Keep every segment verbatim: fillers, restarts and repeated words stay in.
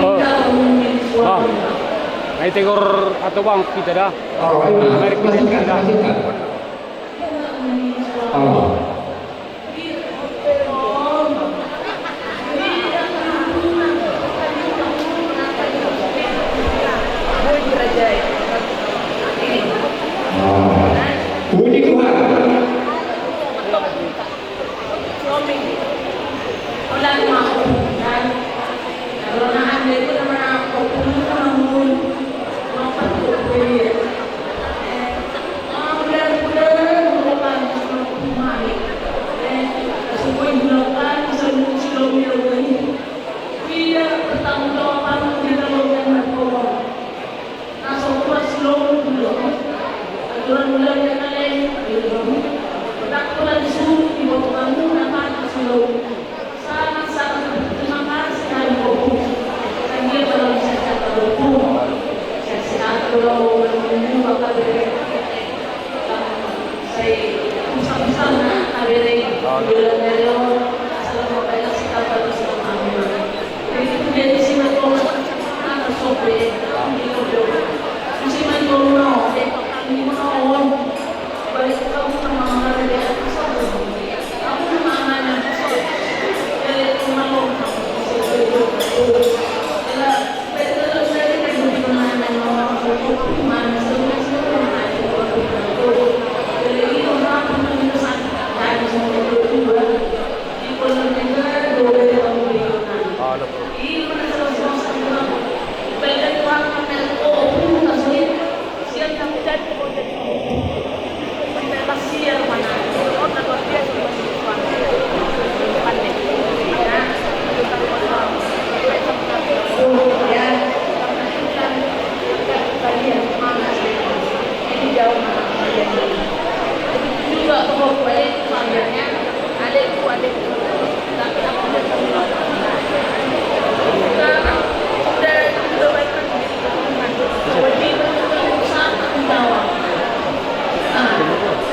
Oh. Ah. Ai tigor atau bang kita dah. Oh, ini. Mari kita, kita. Oh. Puji Tuhan. Sangat-sangat berterima kasih kami, Bapak. Dan dia telah bisa jaga Bapak. Sehat-sehat, Bapak, Bapak, Bapak, Bapak. Sai usah-usah na tabereng. Bilang dari lo, asal mau bayar sekitar seratus lima puluh. Jadi itu jadi si Mas Thomas, anak sobe, di Lodo. Si Mas Thomas, eh, di Lodo. Balik ke kamu sama mama dari aku, sobe. Kamu sama mamanya, sobe. Jadi itu malu.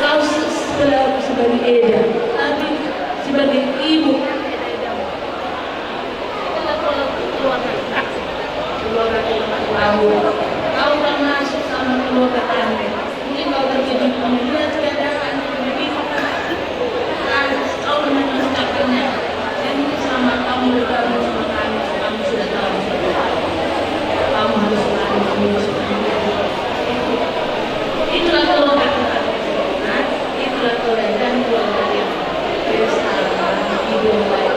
Kau se-, se-, sebagai eda, tapi sebagai ibu. Kau termasuk sama keluarga kami. Mungkin kau terkejut melihat keadaan begini. Kau mendengar cakapnya. Jadi selamat kamu bergabung sama kami. Kami sudah tahu. Kamu harus berani. Itulah keluarga kita. Nah, itulah keluarga dan keluarga yang besar. Hidup baik.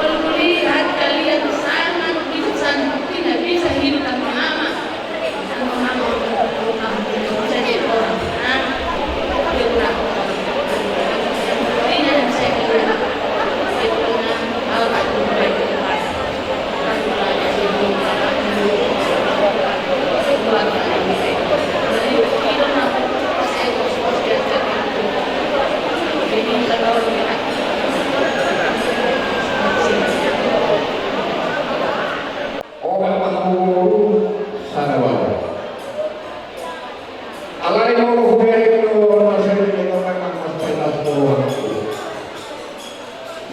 Kalau melihat kalian sangat pingsan, tidak bisa hidup tanpa mama. Obat ma hamu boru sada walu. Alai molo hubereng do na sering di tengah mas petas doang.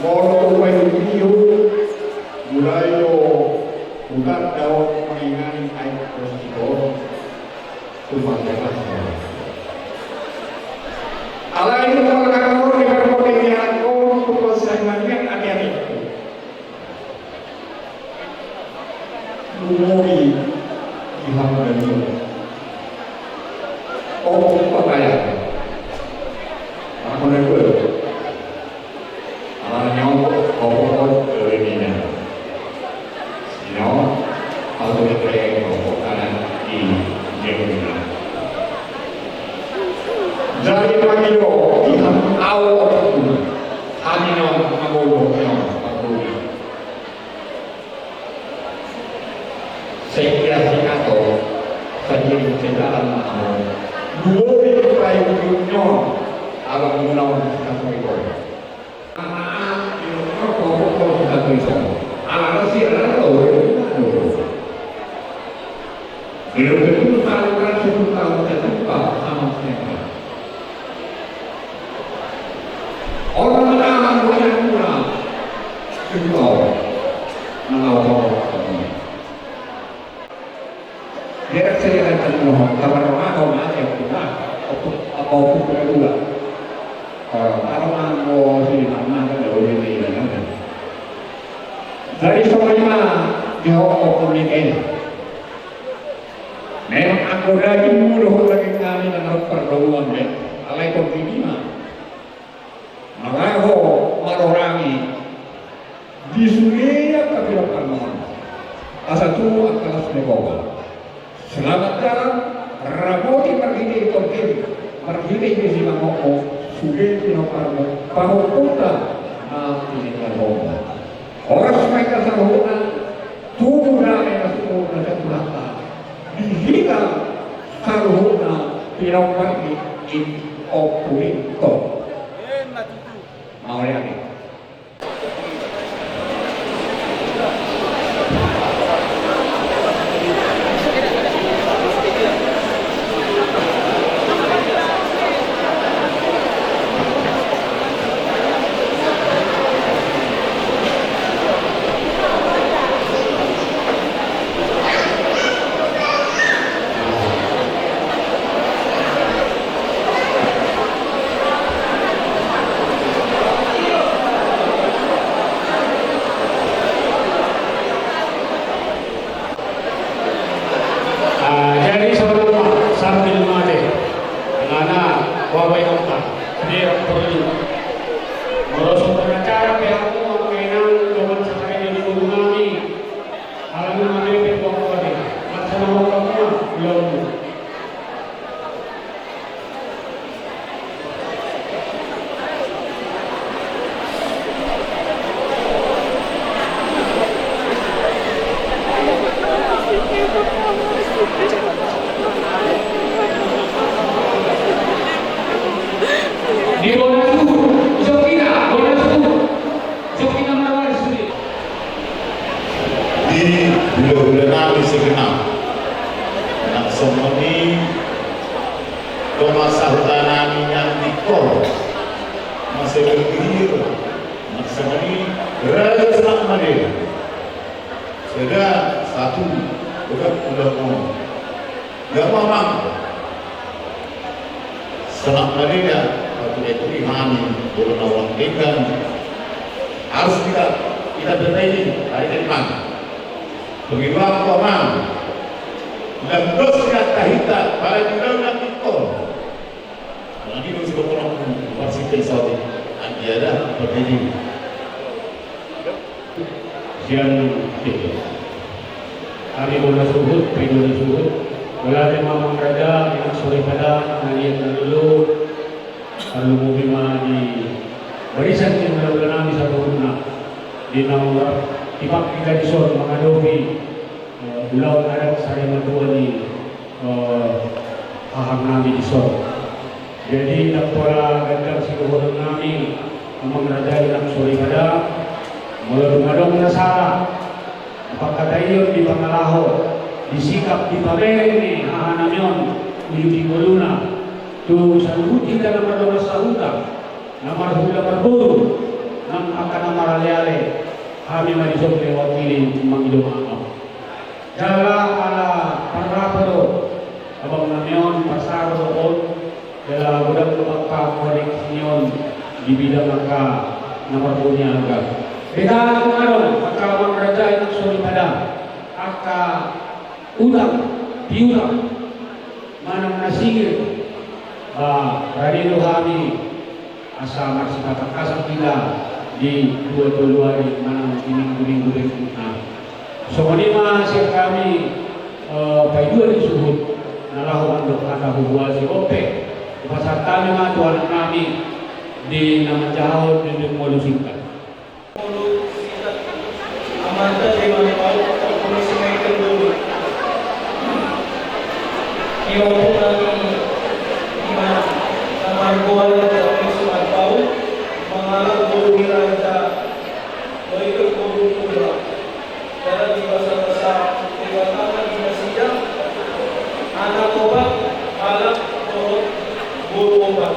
Molo hubereng di tiu, mulai do hutat daun mengingani air terus di bawah. Tumpang petas doang. Alai molo na karohon di permodi di anak on, tumpang saingan ate-ate. Lumobi di hamu dalihan. Opo pakaian. Aku na dua. Ala ni on, opo, opo, eh, ini na. Sino, aku ni kaya opo, kanan, di, di, di. Jadi, pangido, ihan, au, opo, hami na, na bolo, na, na bolo. Sekian singkat, oh. Sekian sejalan, oh. Dua ribu payung nyon, abang gunawan singkat, oh. Ala si ala tau ringan do. Ilo betul kali kan sepuluh tahun terjebak sama saya. Orang dalam banyak pula. Sepuluh tahun. Mengawa-ngawa. Dia kan saya akan tanya, kabar rumah kau mana ya, rumah? Apa, apa aku pernah dua? Eh, kalau mau sini, mana kan, ya, boleh ini, ya, kan? Dari semua lima, dia apa pun ini. Memang aku lagi mudah lagi kami dengan perdomuan, ya. Alai kau di lima. Maka ho marorangi di sude angka pinompar on. Asa tu angka las ni gogo. Selamat jalan, ramoti marhite tongkin, marhite di simangomo, sude pinomparmu, pahompunta, na tininggalhon. Horas ma hita saluhutna, tubu dame na sumurung na satu hata. Di hita saluhutna pinompar ni Ompu Lintong. Mauliate. Ah, jadi sebelum sambil mate, ngana bawa yang tak, dia perlu. Merosot acara pihakmu, mainan, doman sekali di rumah ni. Alani mame pe buang kode, laksana mokapna, ulonmu. Di bona suhu, jokina, bona suhu. Di hulahula nami segenap. Nang songon i dongan sahuta nami nian di kor. Masa berpikir, nang songon i raja Semak Madela. Sada satu, bukan udah ngomong. Ia ma amang. Semak Madela, patureturi hami, boru na ulang denggan. Harus kita, kita perbaiki, hari ke depan. Begitu apa, amang? Lam dos ya tahita, pada di dalam itu. Nanti dos ke orang pun, pasti ke saudi. Dia ada, perbaiki. Sian, eh, hami bona suhut, pe bona suhut. Mauliate ma amang raja, inang soripada, na liat na lolo. Tarlumobi ma di barisan ni hulahula nami saluhutna. Di na martipak hita dison mangadopi, eh, ulaon adat sada matua ni eh, hahang nami dison. Jadi, ndang pola gandang sidohonon nami, amang raja inang soripada, molo dung adong na sala, di pangkataion, di pangalaho, di sikap, di pamere ni haha nami on, uju di ngoluna, tu saluhut hita na mardongan sahuta, na marhula marboru, nang angka na maraleale, hami ma dison mewakili mangido maaf. Jala ala parrapot do abang nami on, parsaro do on, jala godang do angka koneksi ni on di bidang angka na marbuni arga. Beta nunga adong angka amang raja inang soripada, angka utang piutang manang na singir Rade do hami asa marsipatangkasan hita di dua tolu ari manang di minggu-minggu berikutna. Songon i ma sian hami, eh, paidua ni suhut na laho mandok hata huhuasi ope. Hupasahat hami ma tu anaknami di na manjahahon di minggu singkat. Amanta Debata Paul, Komisi Michael Dodi. Iwa pula ni ima na margoar Dionis Marpaung, mangalap boru ni raja, Michael boru ni raja. Jala di basa-basa Debata ma di nasida anak opat, halak dohot boru opat.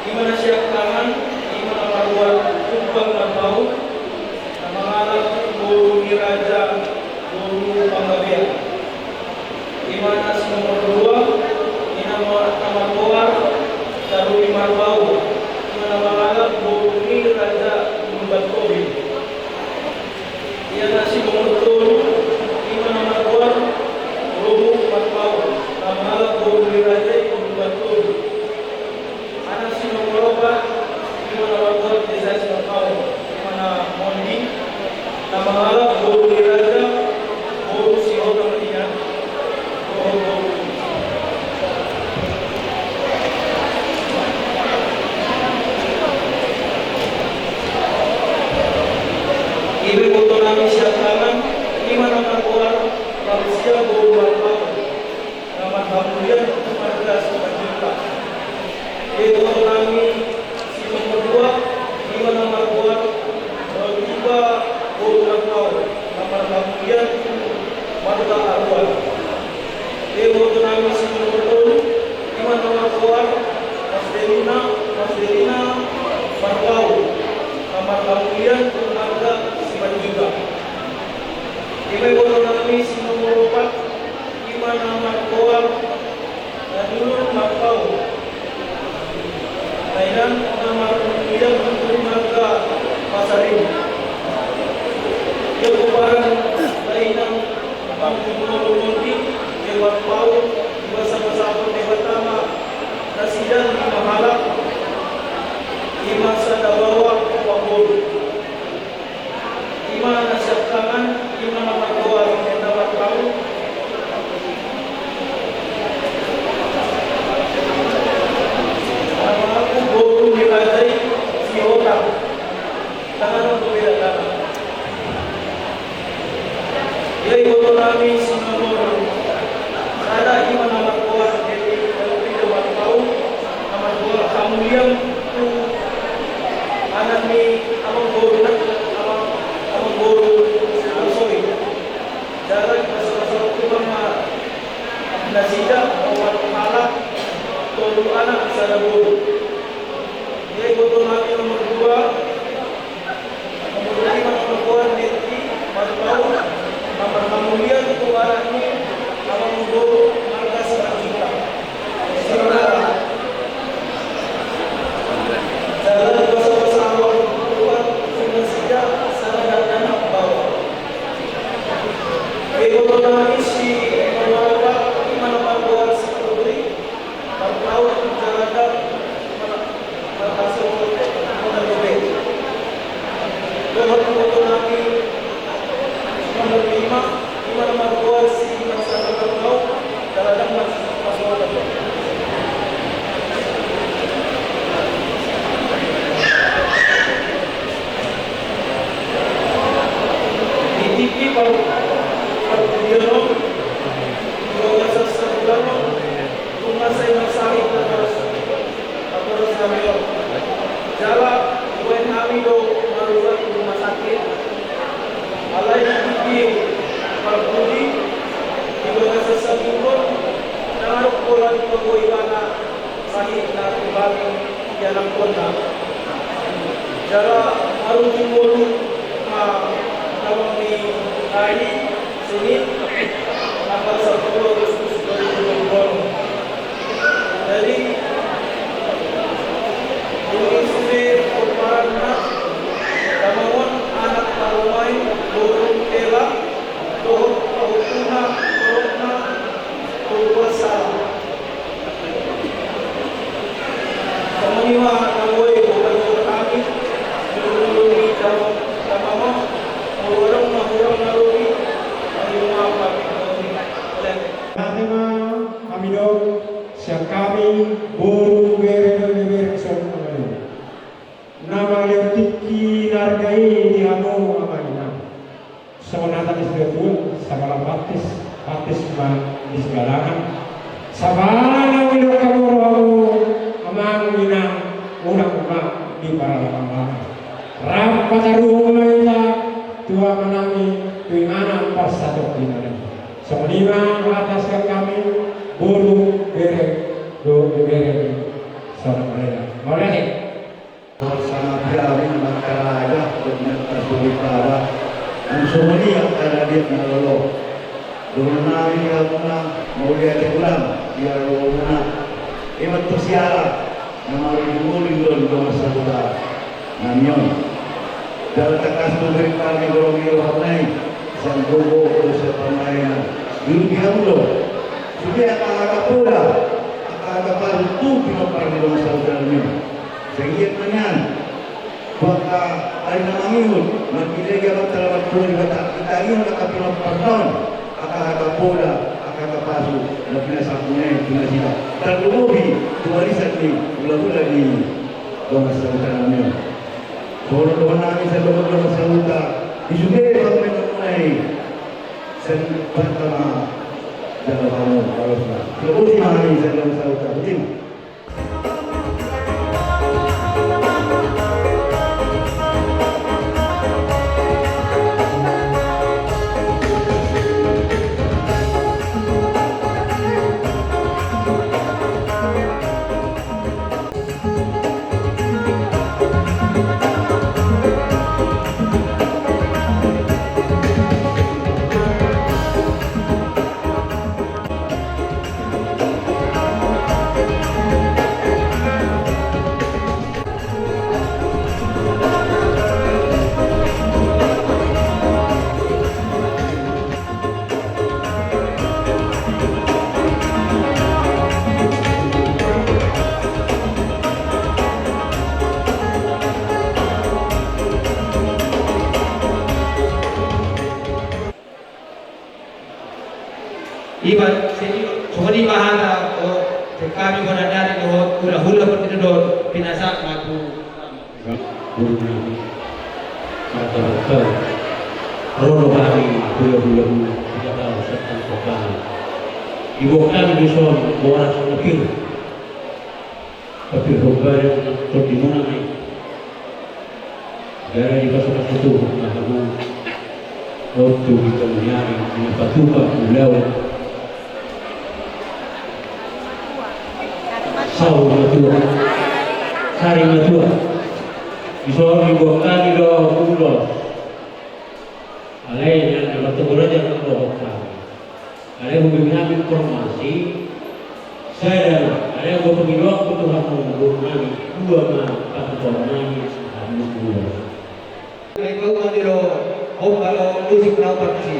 Ima na siangkangan, ima na margoar Kumbang Marpaung, na mangalap boru ni raja, boru Panggabean. Ima na si nomor dua, ima na margoar Taruni Marpaung, ima na mangalap boru ni raja Lumban Tobing. Ia na si nomor tolu, ima na margoar Romo Marpaung, na mangalap boru ni raja i Lumban Tobing. Anak si nomor opat, ima na margoar Desa si Marpaung, ima na monding, na mangalap boru ni raja, boru Sihotang ma nian. Ima ibotonami siangkangan, ima na margoar Marsiang boru Marpaung, na marhamulian tu marga Simanjuntak. Ibotonami si nomor dua, ima na margoar Rotiba boru Marpaung, na marhamulian tu marga Aruan. Ibotonami si nomor tolu, ima na margoar Marcelina, Marcelina Marpaung, na marhamulian tu marga Simanjuntak. Ima ibotonami si nomor opat, ima na margoar Nadulun Marpaung, na nian na marhamulian tu marga Pasaribu. Ia pomparan na nian Marpaung, Marpaung, di basa-basahon Debata ma nasida lima halak, ima sada baoa opat boru. Ima na siangkangan, ima na margoar Enda Marpaung, na mangalap boru ni raja i Sihotang. Tangan untuk beda tangan. Ia ibotonami si nomor sada, ima na margoar Enda Marpaung, na margoar hamulian tu anak ni amangboru, amang, amangboru Sinarsoi. Jala di basa-basa Tuhan ma nasida opat halak, tolu anak sada boru. Ia ibotonami nomor dua, nomor lima, nomor dua, Neti Marpaung, na marhamulian tu anak ni amangboru marga Simanjuntak. Jala di basa-basa Tuhan tu nasida sada dakdanak baoa. Ibotonami si nomor opat, ima na margoar si Putri Marpaung, jala dang marhaso, marhaso, marhaso. Dohot ibotonami nomor lima, ima na margoar si Marcelo Marpaung, jala dang marhaso, marhaso. Di tingki par, parpudi on, di bagasan sabulan on, tung mansai marsahit na torus, na torus hami on. Jala dibahen hami do marurat di rumah sakit. Alai di tingki parpudi, di bagasan sabulan on, ndang adong pola dipagua ibana sahit na tumbali di anakkonna. Jala marujung ngolu ma tabang ni ari Senin, tanggal sampulu Agustus dua ribu dua puluh enam. Jadi, dung i sude pomparanna, tamangon anak parumaen boru Ela, dohot pahompunna, dohot na tolu bolas salam. Sian hami boru, bere dohot ibebere, songon i ma. Na mangalean tingki na arga i di hamu amang inang. Songon hata ni situatua, sabalang pantis, pantis ma di sigalangan. Sabalang na nidok hamu, amang inang, unang ma diparalanglangan. Rap pataruhon ma hita tu amanami, tu inganan parsatongkinan i. Songon i ma hata sian hami boru, bere dohot ibebere, songon i ma. Mauliate. Sanga piamin mangkaraja, berminat kasuri pada. Langsung melihat karena dia kena lolo. Dengan nami kamu na, mau lihat ulang, dia lolo na. Imat tersiala, nama ibu muli don dongan saudara. Namion. Dalam takas tu beri kami dorong di roham nai. Sang gogo, dosa pamaina. Dulu dia mulo. Sudah kata-kata pola. Kata-kata baru tu pinompar di dongan saudara namion. Sehingga manyan, buat ka, ari na mangihut, marpindah jabat talawan Tuhan Debata, kita ingin kata pinompar naon, angka hata poda, angka hata pasu, na pinasampungna i tu nasida. Tarlumobi tu arisan ni hulahula ni dongan sahuta nami on. Songon dohonon nami, sai songon dongan sahuta, di sude pangkamenon muna i, sai banta ma jala hamu balosna. Silabusi ma hami sai dongan sahuta, boti ma. Ima, songon i ma hata, o, sian hami bona nari dohot hulahula pardidon, pinasahat ma tu. Guru nami, santa rokau, ro do hami hulahula muna, di hata santa rokau. Diboan hami dison boras na pir. Tapi rombari tondimuna ma i. Jala dipasupasu Tuhan ma hamu. Ontu di tonga ni ari, di na patupa ulaon. Saur matua. Sari matua. Dison diboan hami do ulos. Alai na martonggo raja na dohot hami. Alai hubege hami informasi, sada, alai anggo pangidoanku tu hamu boru nami, dua ma patupaon nami, hamu dua. Ai pauma ni do, hombar o musik na opat si.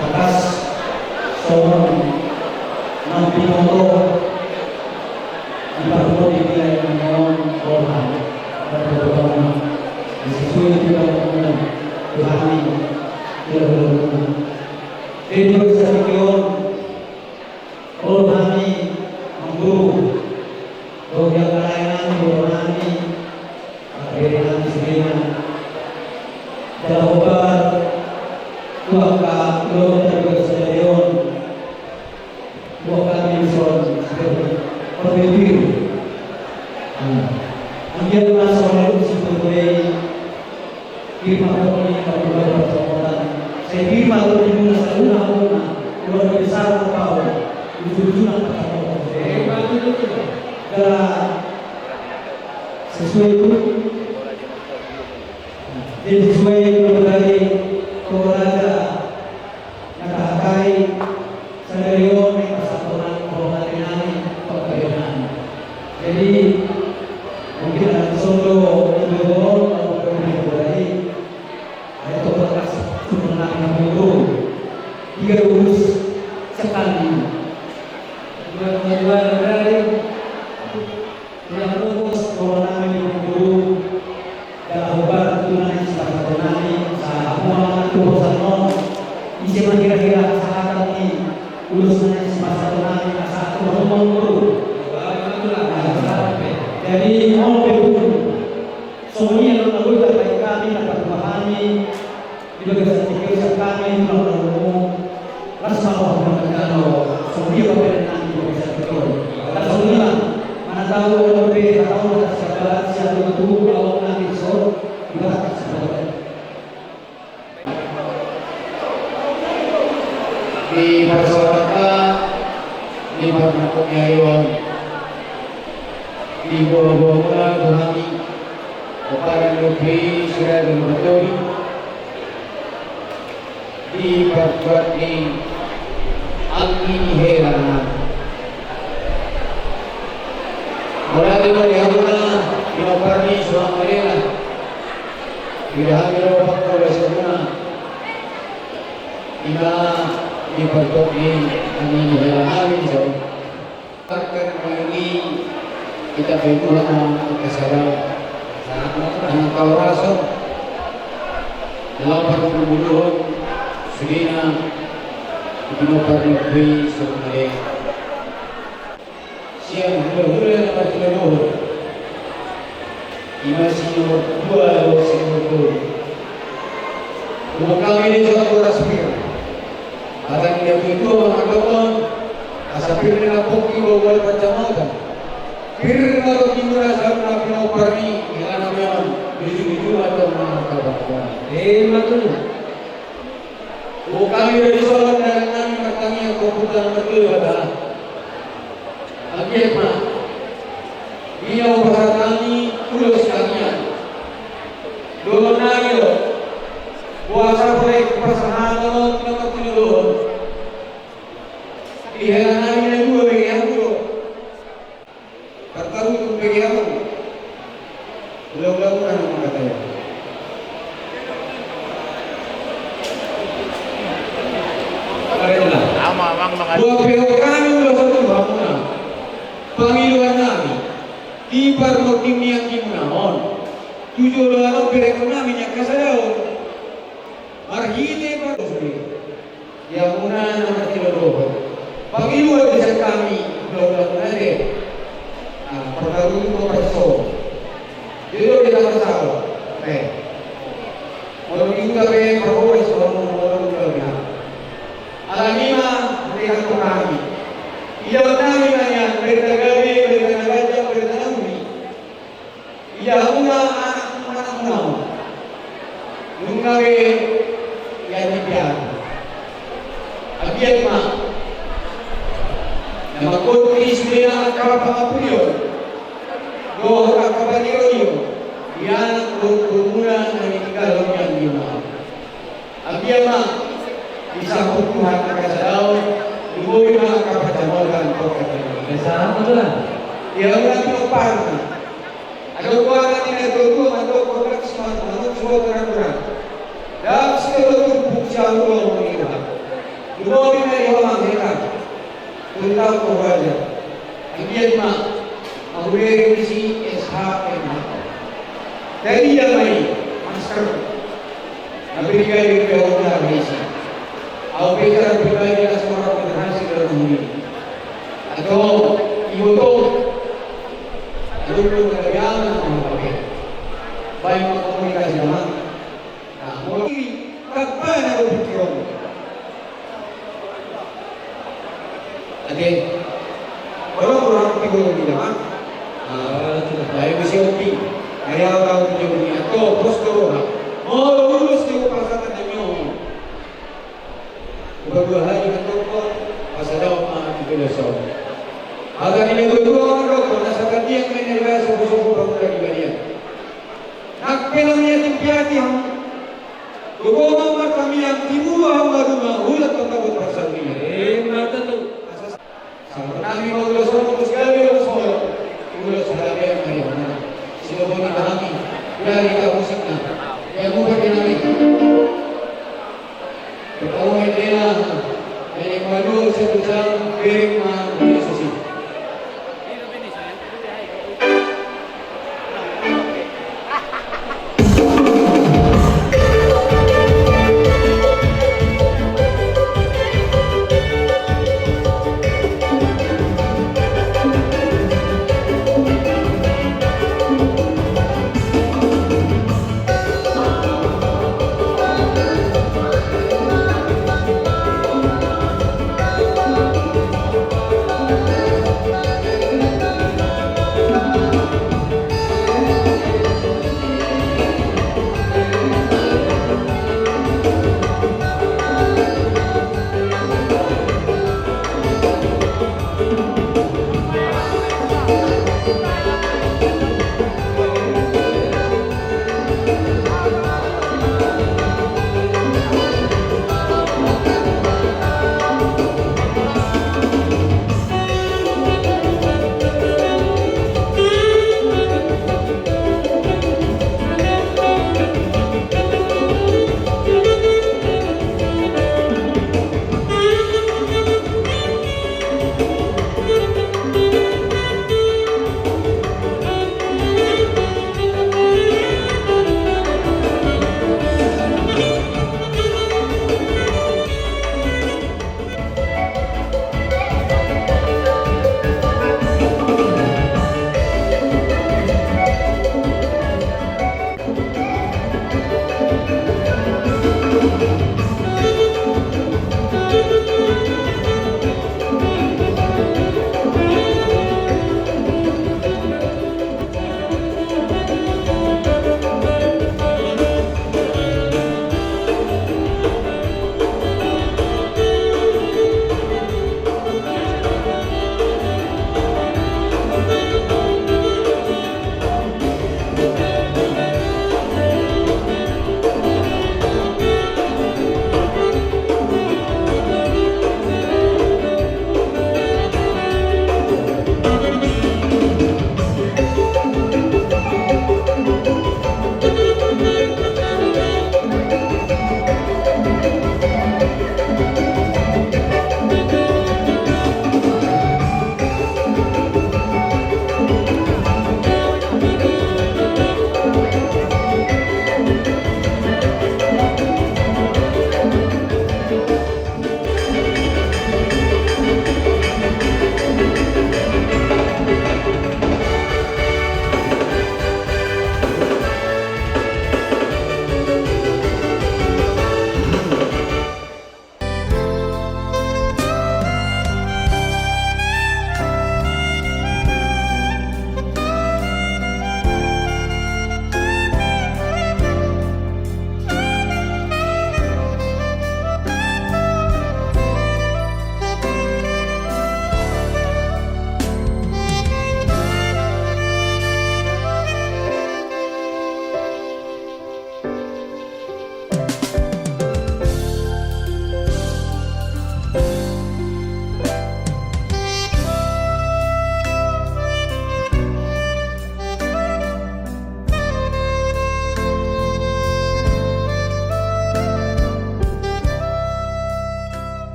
Tangkas songon na binoto di parpudi di lae on, Tuhan. Sesuai dengan Tuhan. Jadi, bagasan tingki on, olo hami mangguru, dohot angka lae nami, boru nami, angka bere nami, sude ma. Jala hombar tu angka ulaonta di bagasan sadari on, boan hami dison, parpudi. Anggiat ma songon na dison, pir ma tongtong i, angka ulaon partondion. Sai pir ma tongtong i, muna saluhutna, muna, muna, muna, muna, muna. Jala sesuai tu, jadi sesuai tu, dari Toga Raja na tahatai sadari on, pasahaton nami, hormat nami, panggabean nami. Jadi, mungkin ada sondo di bawah, atau di bawah tadi, ada tokoh khas, sebenarnya, itu tiga ratus sekali. Dua, dua, dua, dua, dua. Tulang ruas, boru nami, boru, jala hombar tu na naeng sipasahaton nami, sahat ma tu boru on. Ise ma hira-hira sahatan ni ulos na naeng sipasahaton nami, sahat tu boru, boru. Jadi, on pe pun. Songon i do na boi tabaen hami, na patua hami. Di bagasan tingki on, sian hami tulang na lumobi, las ma roha, mangalo songon dia pabaen nami di bagasan tingki on. Las songon i ma, mana tahu adong pe hata na sian Tuhan, sian Tuhan tu ahu nami so, di bagasan tingki on. Di parsaoranta, di parnangkok ni ari on, di boaboamuna tu hami, pomparan ni ompu i, sude na martua i, di partuat ni anggi ni hela nami. Mauliate ma di hamuna, pinompar ni suang malena. Di hami do pangkoloasionmuna. Ima di partuat ni anggi ni hela nami dison. Parkan nami, hita pe Tuhan ma angka sada, angka horas on, laho parpudi on, sudena, di pinompar ni ompu i, songon i ma. Sian hulahula na marhula dohot. Ima si nomor dua dohot si nomor tolu. Umbahen hami dison horas pir. Hata ni natuatua ma mandokhon, asa pir ni na pongki boaboa pansamotan. Pir ma tongtong muna saluhutna pinompar ni hela nami on, di ujung-ujung ma tong na marhaha. Ima tutu. Umbahen hami do dison dalan nami martangiang tu Ompunta na martua Debata. Anggiat ma, ia hupasahat hami ulos tangiang. Dohonon nami do, boasa pola i pasahaton on, na martua Tarutung pe hamu. Ulang-ulang na mangkatai. Boha pe hami ulos on tu hamuna, pangidoan nami di parmonding ni anggimuna on, tu joloan on berengkon nami ni angka sada on. Marhite parmonding. Ia muna na martinodohon. Pangidoan di sian hami, ulang-ulang na de. Partarutung ma parso. Jadi, dia tak masalah. Eh. Molo di huta pe, parhobas, molo, molo, molo, molo. Alani i ma, mendekati hami. Ia nami ma nian, berita gabe, berita na ganjang, berita na uli. Ia muna anak, anak muna. Nunga be ia dibiar. Ambiat ma. Na mangkoti sude angka pangapulion dohot angka pangiroion di anak dohot boru muna na nitinggalhon ni anggimuna. Ambiat ma, disambut Tuhan angka sada on, lumobi ma angka pansamotan. Ia muna tinomparna. Adong goaran ni natuatua mandok, kontrak semangat manuk suat orang-orang. Dam sida lo turpuk sialu lo mengirha. Lumobi ma di ho amang hela. Tentang ko raja. Anggiat ma. Aku beri misi S H M H. Tadi ya mai. Master. Nabrigadi pe au na misi. Au pe cara pribadi na seorang berhasil dalam hal ini. Atau iboto. Lalu lu katabiangan sama pakai. Baik komunikasi sama. Nah, mau ini kapan ada pikiran? Ate. Orang-orang pikiran di dalam. Ah, itu dah. Baik, bisa opi. Kayak orang punya dunia. Tuh, bos tuh. Mau lulus di pasar tanya. Upa dua hali mandok, pasadaon ma di Piloso. Hata ni na dua-dua mandok, na sagantian ma i na dibahas sopo-sopo pangula di balian. Nang pe na nian timpiati hamu. Gogo ma martamiang, tibu hamu ma duma, hulat ma tabo parsaulian. Eh, mata tu. Asa Sangkot nami ma ulos on, ulos gabe, ulos holong. Ulos halabean ma i. Sidobot ni hami. Dari ka musikna. Ia muba di nami. Berkau main dena. Dari malu satu jam. Bering ma. Yesusi.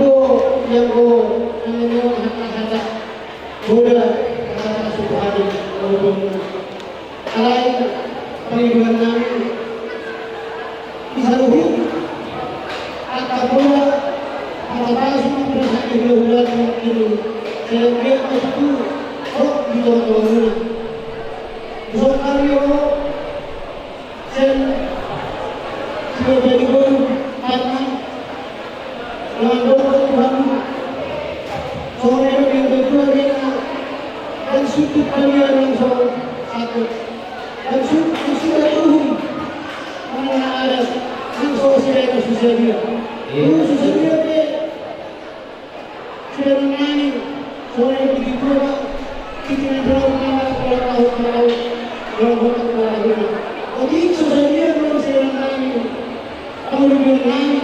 do ianggo na manoa hata-hata, poda hata-hata suku hami, alai pangidoan nami di saluhut angka poda hata pasu, perasaan hulahulanta ini, sai anggiat ma tutu ro di tongatongamuna. Songon ari on, sian siboto ni boru, karna na mandok Tuhan, songon na nidok ni natuatua, ndang suntuk balian nang so sangkot, ndang sun-, ndang suntuk uhum manang na adat, nang so sirena susadia. Iya. Uhum susadia pe, sirena nami, songon na nidok ni natuatua, titi ni rau, rau, rau, rau, rau, rau, rau. Otik so sadia do sirena nami. Amun di bilang nami,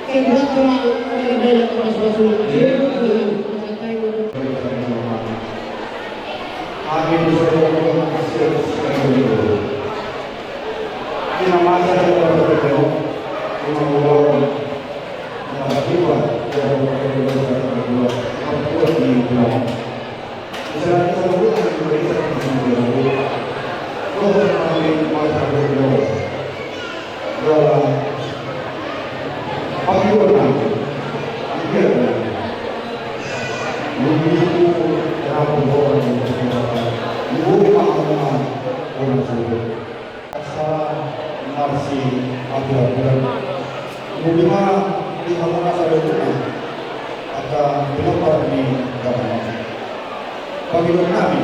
sai buat sama, ada banyak pasu-pasu. Iya. Amin. Ina masa kita bertemu, ina mula, ina tiba, ina bertemu, ina bertemu, ina bertemu. Asa marsiapiapian. Boti ma di hamuna saluhutna angka pinompar ni Debata. Pangidoan nami,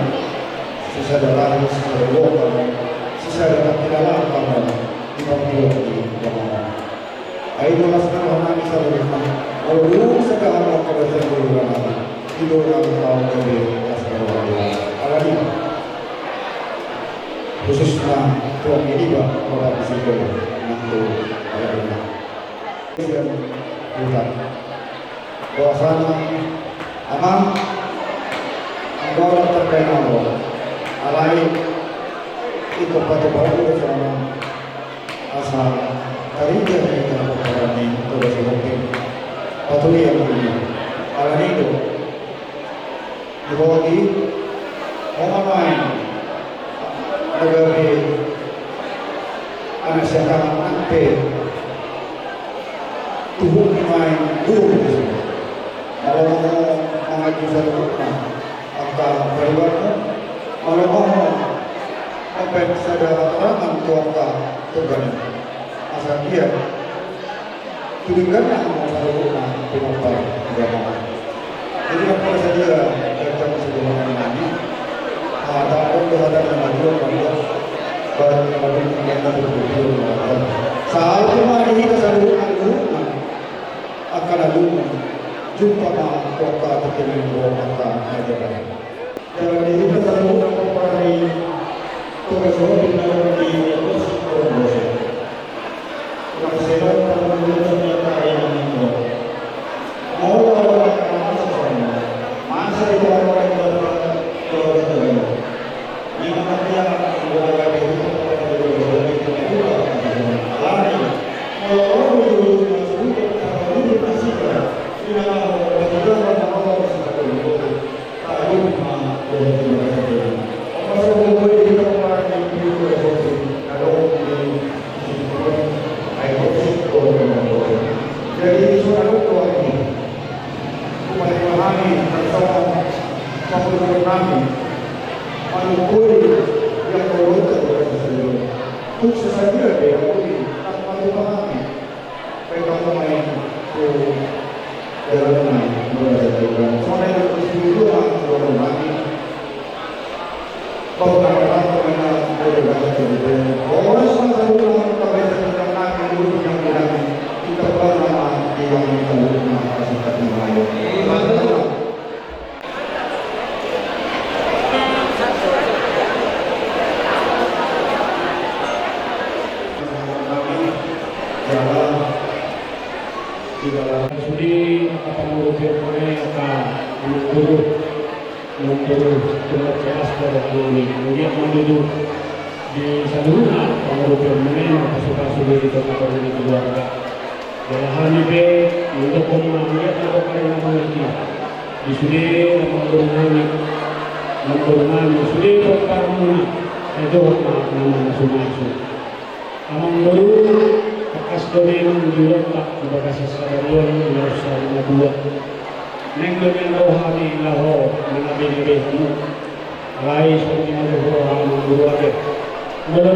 sisada lahi, sisada gokar, sisada pangkilalaan hamu di pangidoan ni Debata. Ai do las ni roha nami saluhutna, molo dung sada hamu angka basa ni roha nami, i do na mangkaon gabe las ni roha nami. Alani khususna tuan ni Debata, Bapak Bisik, nang tu Bapak Dina. Sian huta. Bahwasana, Amang, anggo adat terkait na ro, alai ingkon patupaon do songon on, asa tarida hita pomparan ni Toga Sihombing. Patulia ma i. Alani do, di hoti, ho ma nuaeng na gabe anak siahaan nang pe, tuhuk nuaeng guru di son. Molo ho manganju saluhutna angka paribanmu, molo ho mambaen sada hatorangan tu angka tongganan, asa dia tu dengganna hamu saluhutna pinompar ni Debata. Jadi, nang pe sadia gancang sidohonon nami, hata adong do hata na matua, baru na matua, na matua, na matua. Sahat ma di hita saluhutna, saluhutna angka na lungun, jumpa ma tu angka tingki na ro, angka na jaga. Jala di hita saluhutna pomparan ni Toga Sihombing na ro di Bos Koromboso. Marsilang parmulutan ni angka ari nami on. Molo adong angka na masa songon on, masa di tongatuaon ni Debata, Debata Toga i. Ima na dia, molo gabe hita pomparan ni Toga Sihombing, alani molo ro do jolo na suhut, na suhut na sida, ina na ho, na sida na ho, na sida na ho. Sude angka pangurupion nami, angka guru-guru. Manjalo selamat siang, saudara kami. Mauliate ma tutu di saluhutna, pangurupion muna, pasu-pasu di tengah-tengah keluarga. Jala hami pe mandok ma mauliate ma tu Amang Boru i. Di sude amangboru nami, amangboru nami, sude pomparanmuna, sai dohot ma na mamasu-masu. Amangboru, tangkas do memang di ulaonta di bagasan sadari on di laos sari na dua. Naeng do nian ro hami laho mangabei-abei hamu. Alai songon i ma do roha amangboru ate. Molo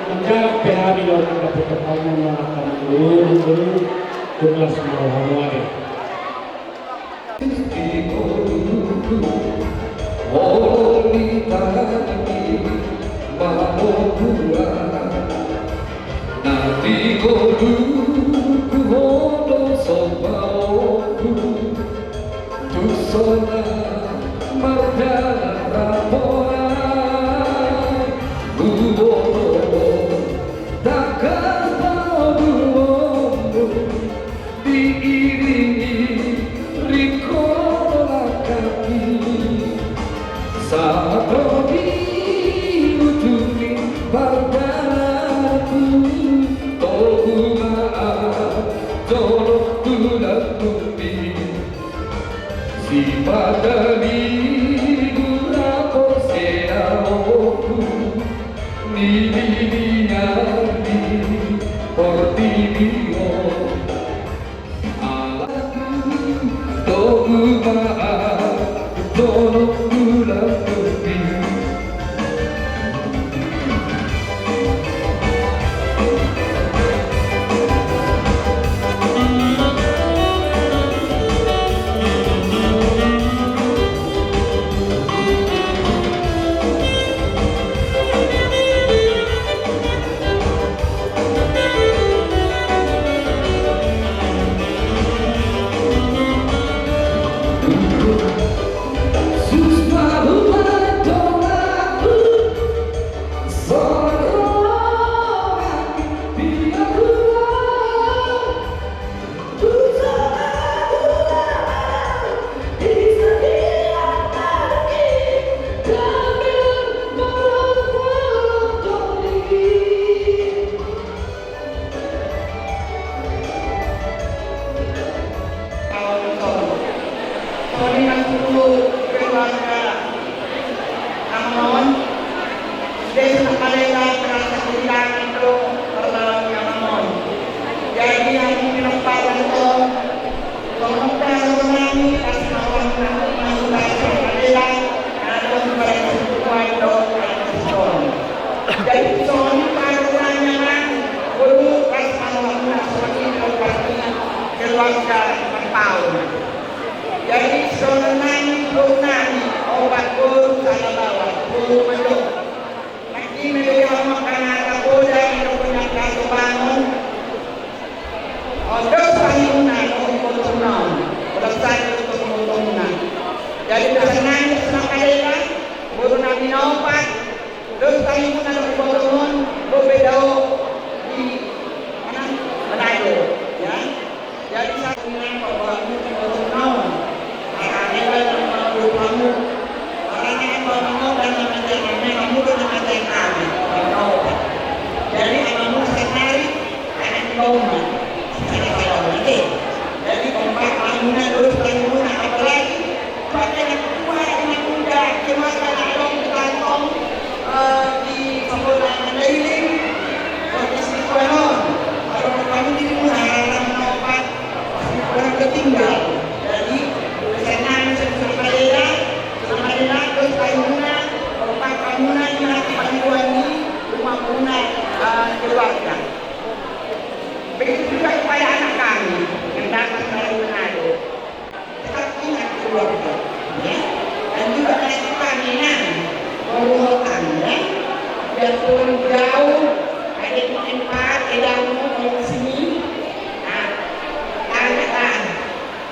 manjalang pe hami laho mandapothon hamu, amangboru, amangboru, tangkas ma rohamu ate. Diiringi ringkot langkahki, sahat ro di ujung ni pardalananku, togu ma jonok tulang pungki. Sipata ni gura porseaonku, nililian di portibi on. Songon i ma tutu keluarga Amang on, sude Sunan Kalela merasa kehilangan do parlawan ni Amang on. Jadi, hami pinompar on, songon on pe hami, pas na roha ni Amang on, Sunan Kalela, na adong di bagasan tubuan dohot anak sikola. Jadi, songon i ma rohana, Amang, boru, pas na rohamuna songon i, boru, pas ni keluarga Manpaung. Jadi, songon nami, boru nami, opat boru, sada baoa, boru mandok. Nangkin ma di hamu angka na tapoda, di na poda angka sobangon. O, dos tahi muna, o, ibotongmuna on. Bolas sari do ibotongmuna. Jadi, pesan nami, Sunan Kalela, boru nami na opat, dos tahi muna dohot ibotong on, dohot be dao di mana? Manado, ya. Jadi, satu nang pembangun di ibotongmuna on. Karena lebar yang mau hamu. Karena yang mau mau dan nama jangan, nama muda nama jangan. Jadi, nama muda sekali, karena di bawah. Secara kalau nanti. Jadi, kompak hamuna, dos tahi muna, apalagi Pakai na tua, na muda, keluarga na adong di kantong, eh, di Kapolda Mandailing, kondisi tua on. Adong hamu di rumah, halaman opat, masih kurang tertinggal. Jadi, pesan nami, Sunan Kalela, Sunan Kalela, dos tahi muna, kompak hamuna, ingat pangidoan ni umakmuna, eh, keluarga. Begitu juga kepada anak kami yang datang dari Manado. Tetap ingat keluarga, ya. Dan juga kasih kami, nah, keluarga, ya. Biarpun jauh, ada di tempat, ada di sini. Nah, tanya, tanya.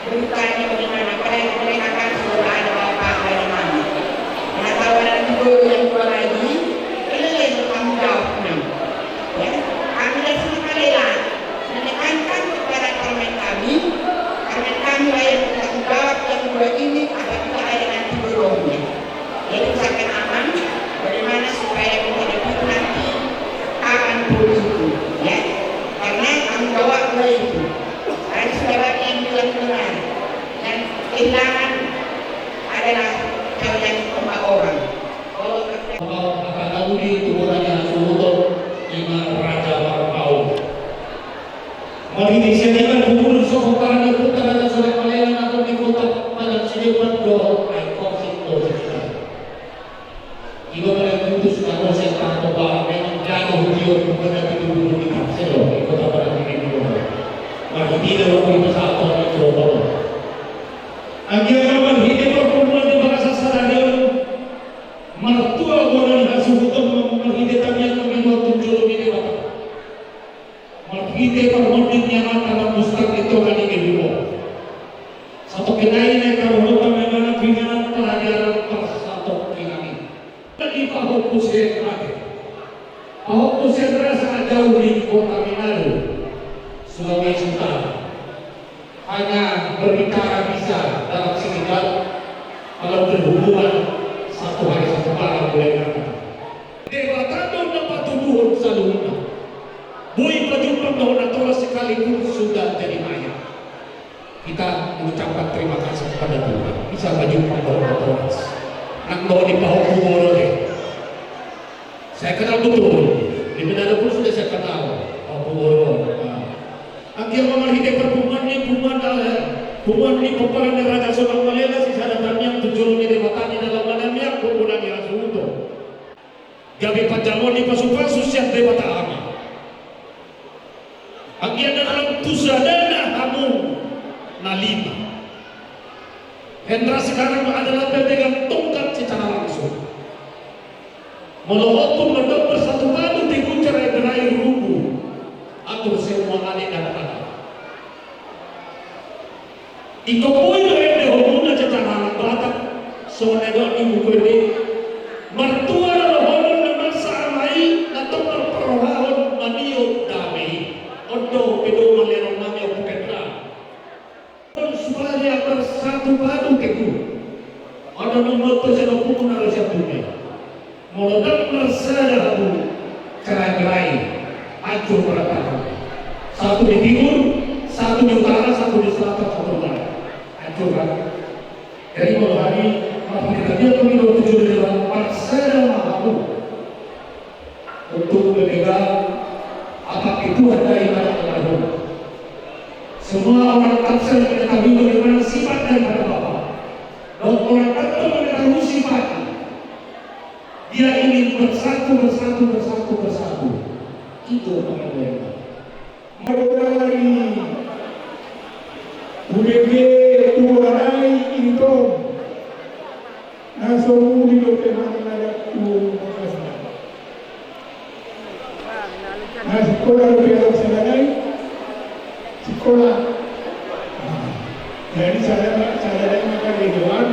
Beritanya bagaimana? Apalagi mereka kan sudah ada bapak, ada mama. Nah, kalau ada tidur yang dua lagi, ini yang bertanggung jawab, nah. Ya, kami dari Sunan Kalela menekankan kepada parlemen kami, parlemen kami lah yang bertanggung jawab yang dua ini apabila ada nanti belumnya. Amang, bagaimana supaya bisa dapat nanti kapan pun itu, ya? Karena tanggung jawab gue itu. Tadi sudah banyak yang bilang benar. Dan kehilangan adalah kalian empat orang. Kalau Molo hata na uli tu bona ni hasuhuton, ima Raja Marpaung. Marhite sian i ma dihumul sohot parade Ompunta Raja Solang Malela na ro di Kota Padang Sidempuan dohot Aek Orsik dohot Sitinjak. Iba ma na mutus na ro sian Tano Toba, memang dano hujio tu bona di dihumul di Tangsel di Kota Padang Sidempuan. Marhite i do ro di pasahat on di Kota. Anggiat ma marhite parpunguan di bagasan sadari on, martua bona ni hasuhuton ma marhite tangiang na binoan tu jolo ni Debata. Marhite parhonding ni amanta na mustar di tonga ni ngolu on. Satongkin nai na taruhonta ma i manang tu inganan, pangadiaran, parsatongkinan i. Di pahompu sian rasa, pahompu sian rasa na jauh di kota Manado, Sulawesi Utara. Hanya berbicara bisa dalam sekejap, kalau berhubungan satu hari satu malam boleh datang. Debata do na patuduhon saluhutna. Boi pajumpang dohot natoras sekalipun sudah jadi mayat. Kita mengucapkan terima kasih kepada Tuhan. Bisa pajumpang dohot natoras. Nang dohot ni pahompu boru deh. Saya kenal betul. Di Manado pun sudah saya kenal. Pahompu boru. Nah. Anggiat ma marhite parpunguan ni punguan, eh, punguan ni pomparan ni Raja Solang Malela sisada tangiang tu jolo ni Debata ni dalan na miak, pomparan ni hasuhuton. Gabe panjamoan ni pasupasu sian Debata Ama. Anggiat na lam tu sadana hamu na lima. Hendra sekarang adalah pemegang tongkat secara langsung. Molo ompung mandok bersatu padu teguh cerai berai rubuh. Atur semua anak dan anak. Ingkon boi do ende horbo na jajahan Batak, songon na didok ni buku ende, martua na dohonon na masa ama i, na tong marparrohahon mangido dame i. On do pedoman ni amang nami Ompu Hendra. Supaya bersatu padu teguh. Adong na motto sian ompungku na ro sian Bunga. Molo ndang marsada hamu, cerai-berai, hancur berantakan. Satu di timur, satu di utara, satu di selatan, satu di barat. Hancur kan? Jadi molo hami, maka kita dia pemilu tujuh dari marsada ma hamu. Untuk memegang apa itu ada ibarat almarhum. Semua orang Tangsel mengetahui bagaimana sifat daripada Bapak. Dan orang Tangsel mengetahui sifatnya. Dia ingin bersatu, bersatu, bersatu, bersatu. Itu apa yang dia inginkan. Madodari, ulege, tuarai, itom. Na so muli dope manang adat tu Makassar. Na sikola dope adat sada nai. Sikola. Jadi sada, sada nai maka di dewan.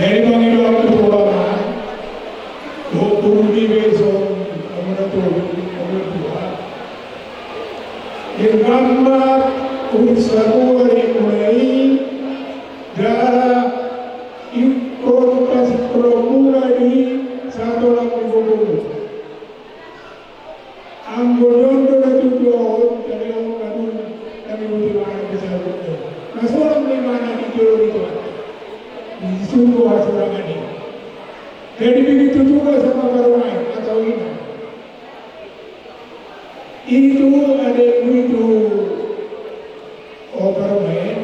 Jadi pangidoan tu Tuhan. Dua puluh di besok. Kamu na tu, kamu na tua. Ingkon ma usaha di mulai. Jala ingkon pasikola muna di satolang ni gubernur. Anggo nyondo na tujuan tadi on kadu kami butuh mana bisa butuh. Na sorang di mana di jolo di Tuhan. Di suruh hasil ini. Jadi begitu juga sama Barumai atau ini. Itu ada itu over main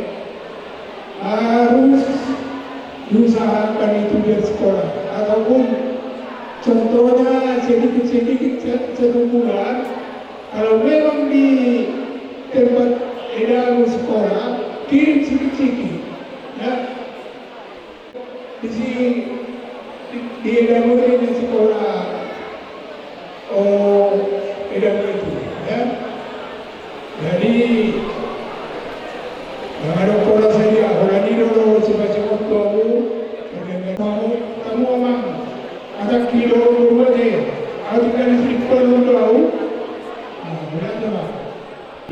harus diusahakan itu biar sekolah ataupun contohnya sedikit-sedikit satu bulan kalau memang di tempat edamu sekolah kirim sedikit-sedikit ya. Di si di dalam negeri di sekolah oh tidak itu ya. Jadi yang ada pola saja orang ini dulu sebab sebab kamu kamu kamu amang ada kilo dulu aja. Aku kan di sekolah dulu tahu. Nah, udah sama.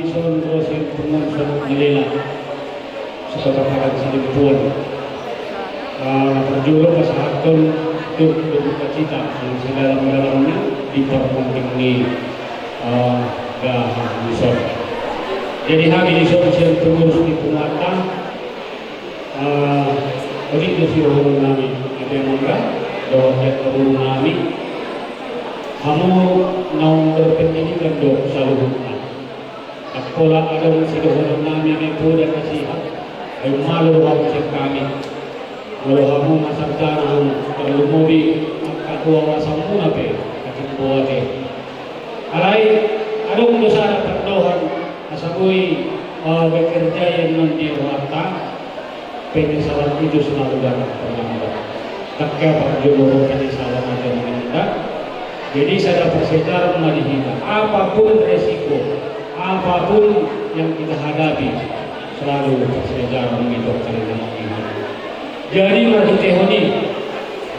Ison ro sian punguan Solang Malela, Kota Padang Sidempuan. Ah, parjolo pasahathon tuk, tuk sukacita yang sedalam-dalamnya di parmonding ni, ah, dahahon dison. Jadi hami dison sian pengurus ni punguanta, ah, uli do sidohonon nami, ate mangga, dohot ate boru nami, hamu naung berpendidikan do saluhutna. Anggo adong sidohonon nami, nunga poda nasida, ai malo do hamu sian hami. Molo hamu ma sarjana, hamu tarlumobi angka tu wawasanmuna pe, atik boa pe. Alai adong do sada pandohan, asa boi, eh, bekerja yang non di rumah tangga. Penyesalan itu selalu datang terlambat. Dang hea parjolo ro penyesalan, ate amang inang. Jadi sada parsiajaran ma di hita. Apapun resiko, apapun yang kita hadapi, selalu parsiajaran ma i, ate amang inang. Jadi marhitehon i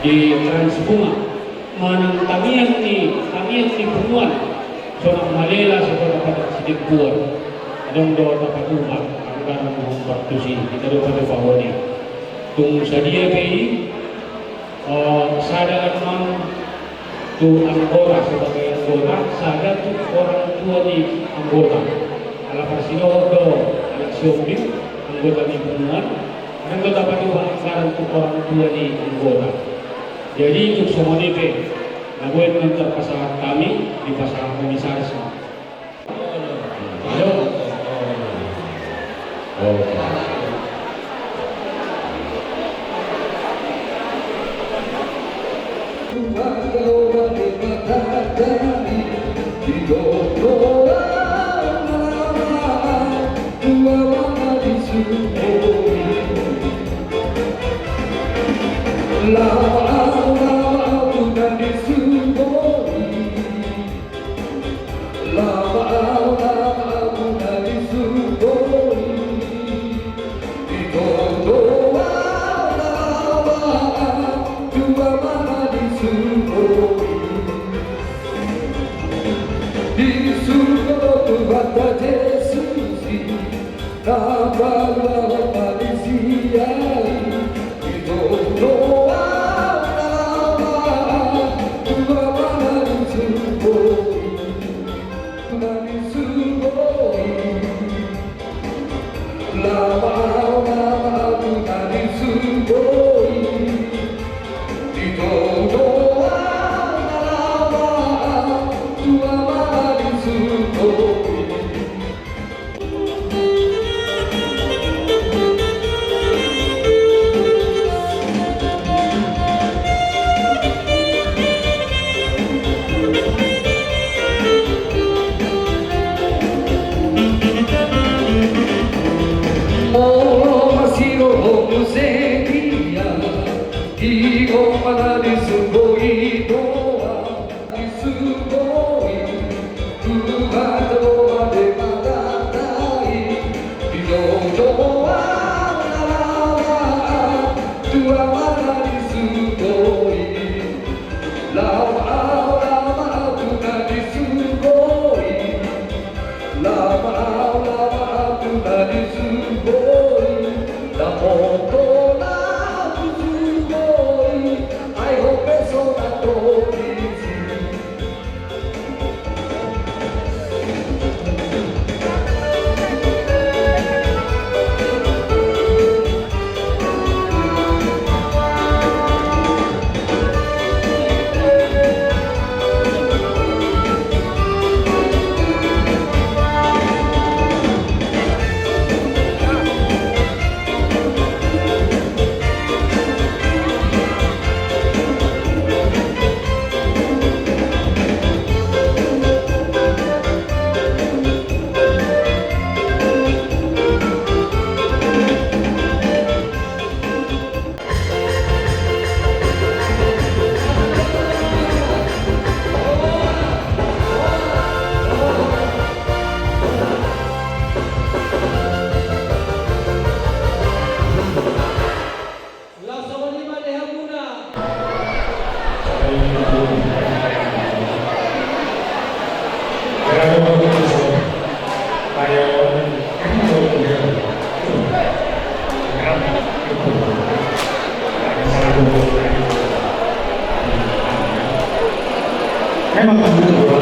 di Trans Bunga, manang tangiang ni, tangiang ni punguan, sonang malela, sonang patak sidempuan. Adong do tapatupa anggaran na hombar tusi, hita do patupahon i. Tung sadia pe i, eh, sada amang tu anggota, sebagai anggota, sada tu orang tua ni anggota. Ala parsidohot do, ala siombing, anggota ni punguan, adong do tapatupa anggaran tu orang tua ni anggota. Jadi tung songon i pe, na boi annon tarpasahat hami, dipasahat komisaris ma. Di surgo do Tuhanta Jesus i, na paluahon manisia i, ito do au na laho tu Amana di surgo i, Amana di surgo i. Laho au, laho au tu Amana di surgo i. Ito do au na laho tu Amana di surgo i. Molo masirohon muse dia, i do Amana di surgo i do au. Di surgo i, Tuhanta do ate maranggi i, ito do au na laho tu Amana di surgo i. Laho au, laho au tu Amana di surgo i. Laho au, laho au tu Amana di surgo i. Laho au tu surgo i, ai ho pe sonang do disi. Laos songon i ma di hamuna. Emang betul.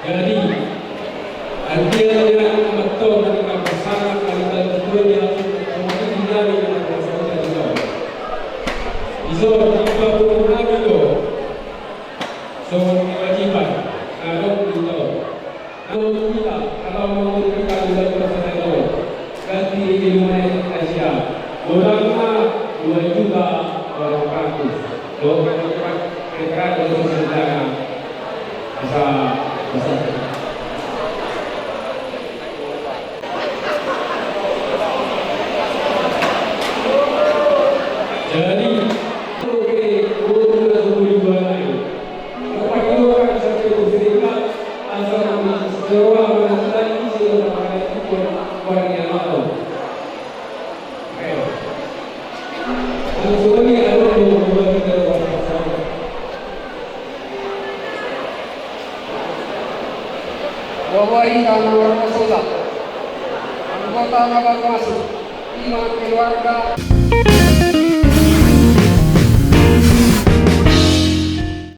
Jadi, antia dia amat tau dari kampus sana, kali kali tujuan dia, kemana dia dari kampus sana. Iso, tiba pun ada do. So, kewajiban, kalau kita, kalau kita, kalau mau kita tidak bersalah, ganti ilmu Asia, orangnya dua juta orang kampus. Kalau kita, kita, kita, kita, Asa, asa. Jadi, oke, guru sudah semua dibuat lagi. Apa itu kan sampai ke sini, Pak? Asal sewa mana tadi sih, orang itu buat, buat yang mau. Ayo. Langsung aja, ayo, mau, mau, mau, mau, mau. Boa-boa i na marhasoda. Anggota na baru masuk. Ima keluarga.